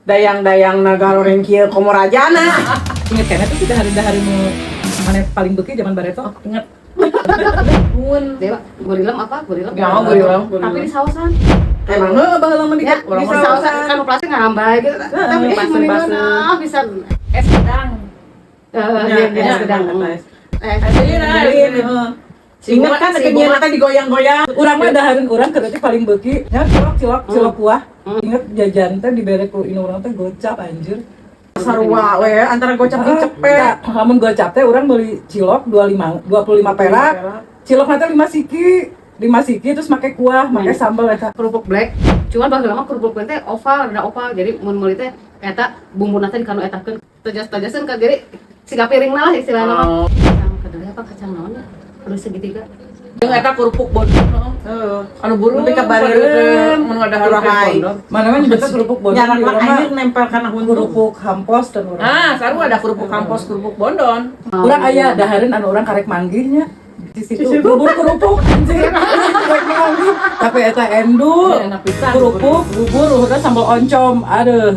Dayang-dayang nagaroreng kieu komo rajana. Inget kan itu sih dahar-dahar nu mana paling beuki zaman bareto? Inget. Mun dewa gorilem apa gorilem? Ya, gorilem. Tapi di saosan. Emang heuh baheula mah di Ya, di di saosan kan plastik ngarambay gitu. Tapi pasir-pasir. mendingan bisa Es gedang. Eh, Ya, iya, ya, es gedang. es. Eh, Heeh. Ingat kan Si bunga. kenyana digoyang-goyang. Urang mah dahareun urang keur leutik paling beuki nya cilok, cilok, cilok kuah. Inget jajan teh dibere ku indung urang teh gocap, anjir. Sarua we antara gocap jeung cepet. Tah, lamun gocap teh urang beli cilok 25 25 perak. Cilok nanti 5 siki, 5 siki, terus make kuah, make sambal eta. Kerupuk black. Cuman baheula mah kerupuk black teh oval, rada oval. Jadi mun meuli teh eta bumbuna teh dikanu etakeun. Tejas-tejaseun ka jadi siga piringna lah istilahna mah. Oh. Kacang kedelai apa kacang naon ya? Perlu segitiga. Jeung eta kerupuk bondon, heeh. Heeh. Anu burung Nepi ka bareureum. Mun ada harus Kurahai. bondon. Mana mah nyebutnya kerupuk bondon, Nyarak di lah urang mah anjir nempel kana huntu. Kerupuk hampos dan urang. Ah, sarua ada kerupuk kampos, kerupuk bondon. Urang aya dahareun anu urang karek manggihnya di situ, bubur kerupuk, anjir, karek manggih, tapi eta endul. Enak pisan. Kerupuk bubur, udah sambal oncom, aduh.